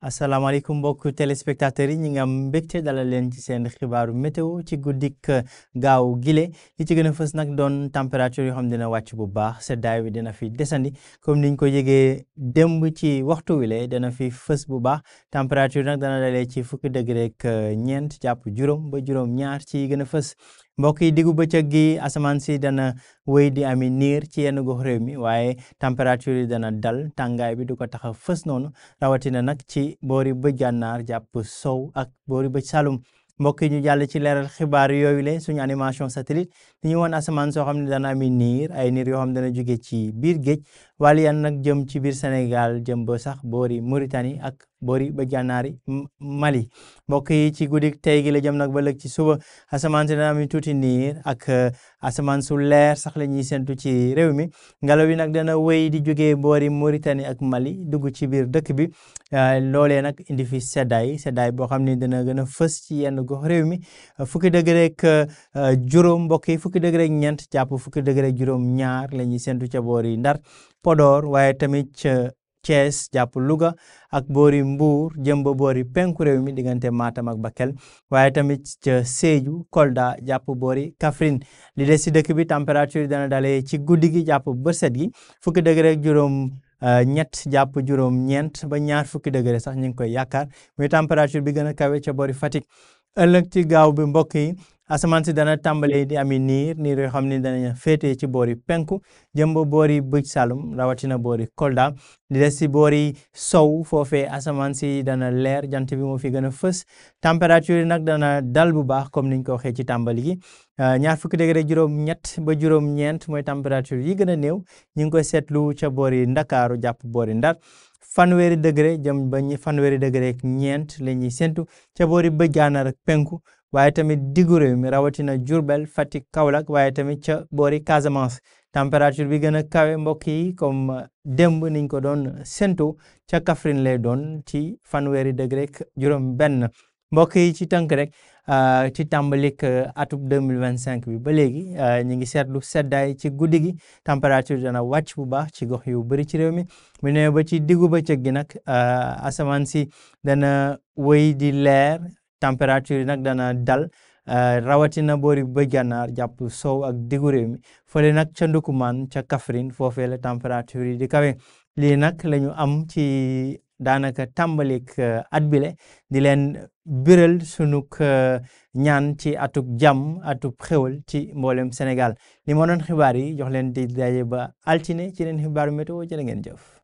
asalaamaaleykum mbokk téléspectateurs yi ñi ngi am mbégte dalal leen ci seen xibaaru météo ci guddik gaaw gile li ci gën a fës nag doon température yoo xam dina wàcc bu baax seddaay bi dina fi desandi comme niñ ko yëgee démb ci waxtu wile dana fi fës bu baax température nag dana dalee ci fukki degré ak ñeent jàpp juróom ba juróom ñaar ci gën a fës mbokk yi diggu bëccëg gi asamaan si dana wéy di ami niir ci yenn gox réew mi waaye température yi dana dal tàngaay bi du ko tax a fës noonu rawatina nag ci boori bëj gànnaar jàpp sow ak boori bëj salum mbokk yi ñu jàll ci leeral xibaar yooyu le suñu animation satellite ni ñu woon asamaan soo xam ne dana ami niir ay niir yoo xam ne dana jóge ci biir géej wàllu yan nag jëm ci biir Sénégal jëm ba sax boori Mauritanie ak boori bëj gànnaari Mali mbokk yi ci guddi tey gi la jëm nag ba lëg ci suba asamaan si dana ami tuuti niir ak asamaan su leer sax la ñuy séntu ci réew mi ngelaw yi nag dana wéy di jógee boori Mauritanie ak Mali dugg ci biir dëkk bi loolee nag indi fi seddaay boo xam ne dana gën a fës ci yenn gox réew mi fukki degré ak juróom mbokk yi fukki degré ak ñeent jàpp fukki degré ak juróom ñaar la ñuy séntu ca boori Ndar Podor waaye tamit ca Thiès jàpp Louga ak boori Mbour jëm ba boori penku réew mi diggante Matam ak Bakel waaye tamit ca Sédhiou Kolda jàpp boori Kaffrine li des ci dëkk bi température dana dalee ci guddi gi jàpp bërset gi fukki degré ak juróom ñett jàpp juróom ñeent ba ñaar fukki degré sax ñu ngi koy yaakaar muy température bi gën a kawe ca boori Fatick ëllëg ci gaaw bi mbokk yi asamaan si dana tàmbalee di ami niir yoo xam ne dana féetee ci boori penku jëm ba boori bëj salum rawatina boori Kolda li des si boori sow foofee asamaan si dana leer jant bi moo fi gën a fës température yi nag dana dal bu baax comme niñ ko waxee ci tàmbali gi ñaar fukki degré juróom ñett ba juróom ñeent mooy température yi gën a néew ñu ngi koy seetlu ca boori Ndakaaru jàpp boori Ndar fanweeri degré jëm ba fanweeri degré ak ñeent la ñuy séntu ca boori bëj gànnaar ak penku waaye tamit diggu réew mi rawatina Diourbel Fatick Kaolack waaye tamit ca boori Casamance température bi gën a kawe mbokk yi comme démb niñ ko doon séntu ca Kaffrine lay doon ci fanweeri degré ak juróom benn mbokk yi ci tënk rek ci tàmbalik atub 2025 bi ba léegi ñu ngi seetlu seddaay ci guddi gi température dana wàcc bu baax ci gox yu bëri ci réew mi mu ne ba ci diggu bëccëg gi nag asamaan si dana wéy di leer température yi nag dana dal rawatina boori bëj gànnaar jàpp sow ak diggu réew mi fële nag ca Ndukumaan ca Kaffrine foofee la température yi di kawe lii nag la ñu am ci daanaka tàmbalik at bile di leen biral sunuk ñaan ci atub jàmm atub xewal ci mboolem Sénégal li moo doon xibaar yi jox leen di daje ba altine ci leen xibaaru météo jërë ngeen jëf